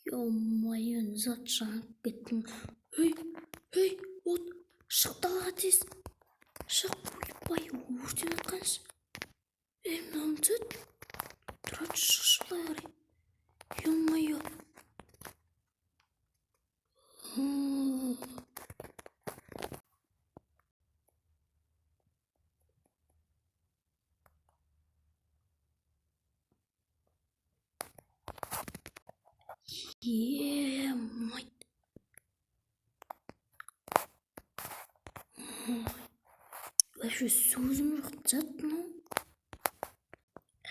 Ё-моё, зат жанып кеттім. Ей, ей, от, шық далаға тез. Шық, ойбай, өртеніп жатқаншы. Ей, мынауың зат. Тұра шықшы былай қарай. Ё-моё. Е-мать. Вообще сөзім жоқ, зат мынау.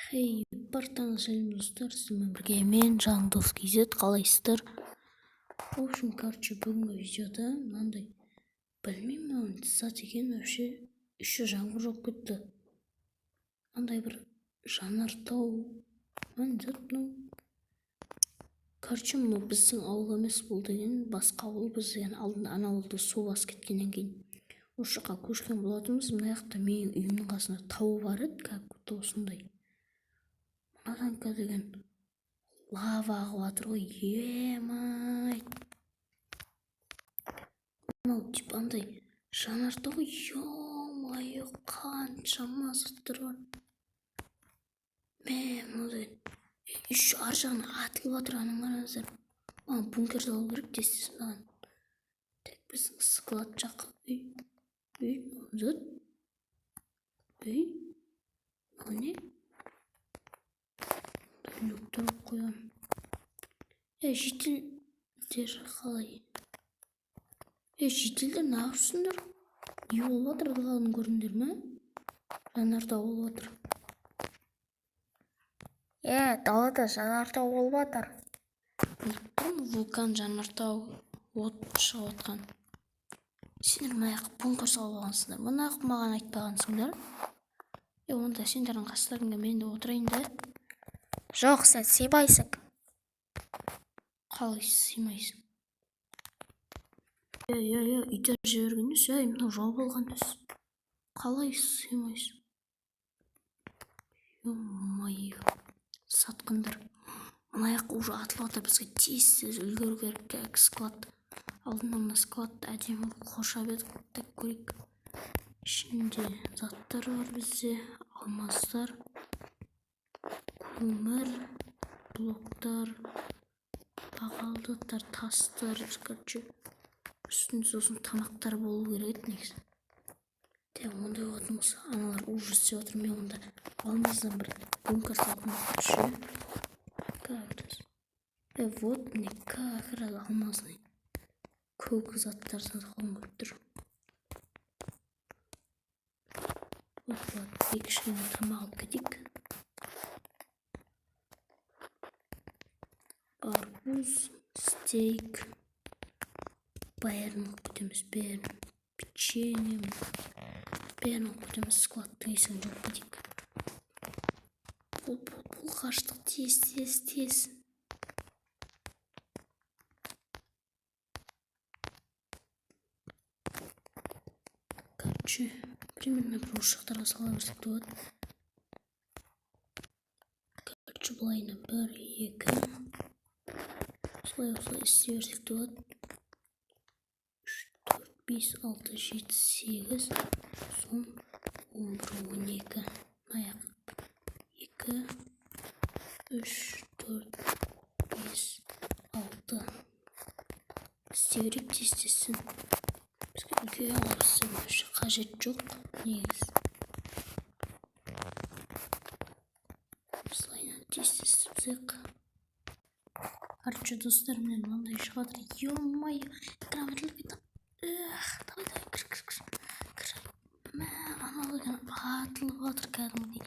Хей, барлықтарыңызға сәлем, достар, сіздермен бірге мен, Жандос KZ, қалайсыздар? В общем, короче, бүгінгі видеода мынандай, білмеймін, мынау зат екен, вообще, еще жаңбыр жауып кетті. Мынандай бір жанартау, мынандай зат мынау. Короче, мынау біздің ауыл емес, бұл деген басқа ауыл. Біз деген алдында ана ауылды су басып кеткеннен кейін осы жаққа көшкен болатынбыз. Мына жақта менің үйімнің қасында тау бар еді, как будто осындай. Мынадан деген лава ағып жатыр ғой, е-май. Мынау типа андай жанартау ғой, ё-моё, қаншама заттар бар. Мә, мынау деген еще ар жағынан атылып жатыр, анаң қараңыздар. Маған бункер салу керек тез тез мынаған. Так, біздің склад жаққа. Үй, үй, зат. Үй, мынау не? Люктер қойған. Е, жителдер қалай? Е, жителдер неғып жүрсіңдер? Не болып жатыр, даланы көрдіңдер ме? Жанартау болып жатыр. Е, далада жанартау болып жатыр. Біліп тұрмын, вулкан, жанартау, от шығып жатқан. Сендер мына жаққа бункер салып алғансыңдар. Мына жаққа маған айтпағансыңдар. Е, онда сендердің қастарыңда мен де отырайын да. Жоқ, сен сыймайсың. Қалай сыймайсың? Е, е, е, итеріп жіберген емес, ей, мынау жауып алған емес. Қалай сыймайсың? Ё-моё, сатқындар. Мына жаққа уже атылып жатыр, бізге тез-тез үлгеру керек. Так, склад. Алдында мына складты әдемі қоршап едік. Так, көрейік. Ішінде заттар бар бізде, алмаздар, көмір, блоктар, бағалы заттар, тастар, короче, үстінде сосын тамақтар болу керек еді негізі. Так, ондай болатын болса, аналар уже істеп жатыр, мен онда алмаздан бір бункер салғым келіп тұр. Как раз. Вот мне как раз алмазный көк заттардан салғым келіп тұр. Вот, вот, екі кішкене тамақ алып кетейік. Арбуз, стейк, бәрін алып кетеміз, бәрін. Печенье, бәрін алып кетеміз, складтың есігін жауып кетейік. Бұл, бұл, бұл қаштық, тез, тез, тез. Короче, примерно бір осы жақтарға сала берсек те болады. Короче, былайына бір, екі, осылай, осылай істей берсек те болады. 3, 4, 5, 6, 7, 8, сон 11, 12. Мына жақ 2, 3, 4, 5, 6. Істей берейік тез тезсін. Бізге үлкен алып вообще қажет жоқ негізі. Осылайынан тез тез істеп тастайық. Короче, достар, міне мынандай шығып жатыр. Ё-моё, экран бітіліп кетті. Эх, давай, давай, кір, кір, кір. Кір. Мә, анау деген атылып жатыр кәдімгідей.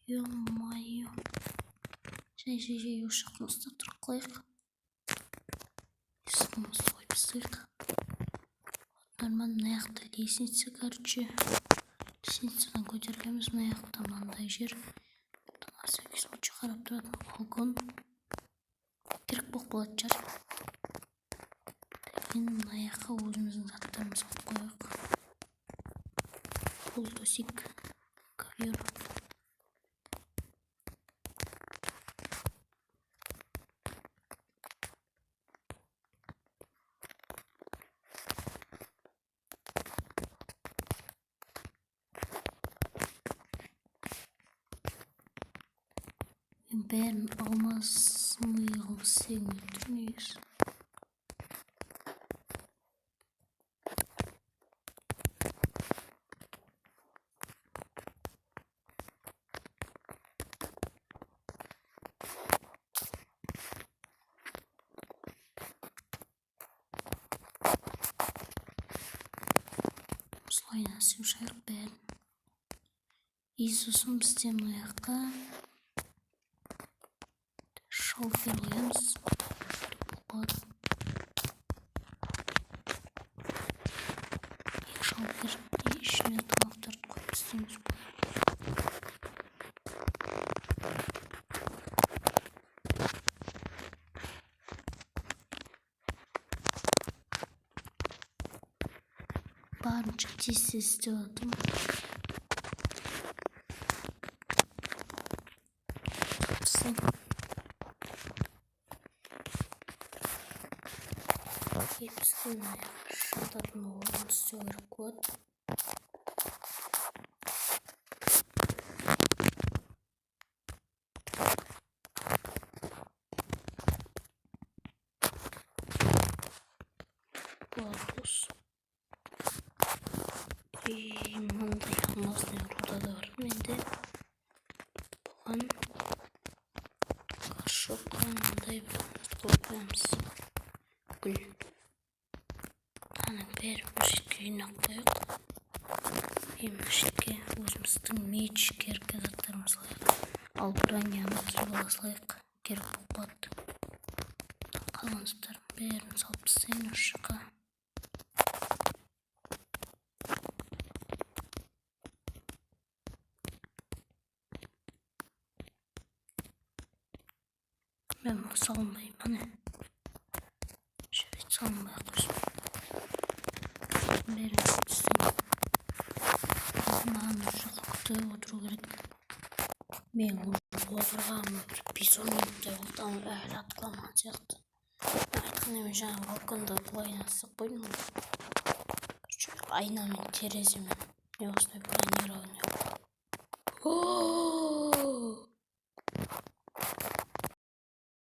Ё-моё. Жай, жай, жай, осы жақтан ұстап тұрып қалайық. Есігімізді қойып тастайық. Нормально, мына жақта лестница, короче. Лестницадан көтерілеміз, мына жақта мынандай жер. На всякий случай қарап тұратын балкон. Керек болып қалатын шығар. Енді мына жаққа өзіміздің заттарымызды қойып қояйық. Пол төсек, ковер. Мен бәрін алмазный қылып істегім келіп тұр негізі. Осылай істеп шығайық бәрін. И сосын бізде мына жаққа шалфер қоямыз. Керек болып қалады. 2 шалфер и ішіне тамақтарды қойып тастаймыз. Барынша тез тез істеп жатырмын. Бізге мына жататын орын істеу керек болады. Болады осы. И мынандай алмазный руда да бар менде. Бұған горшокқа мынандай бір зат қойып қоямыз. Гүл. Ананың бәрін бір шетке жинап қояйық. И мына шетке өзіміздің меч, керкі заттарымызды салайық. Ал броняны киіп ала салайық, керек болып қалады. Қалған заттардың бәрін салып тастайын осы жаққа. Мен мұны салынбай ма, не? Жарайды, салынбай ақ қойсын. Бәрін салып тастайын. Маған осы жаққа күтіп отыру керек. Мен уже отырғаныма бір 5-10 минуттай болды, ана әлі атқыламаған сияқты. Айтқандай, мен жаңа балконда былай істеп қойдым ғой. Короче, айнамен, тереземен. Не осындай бронированный. О!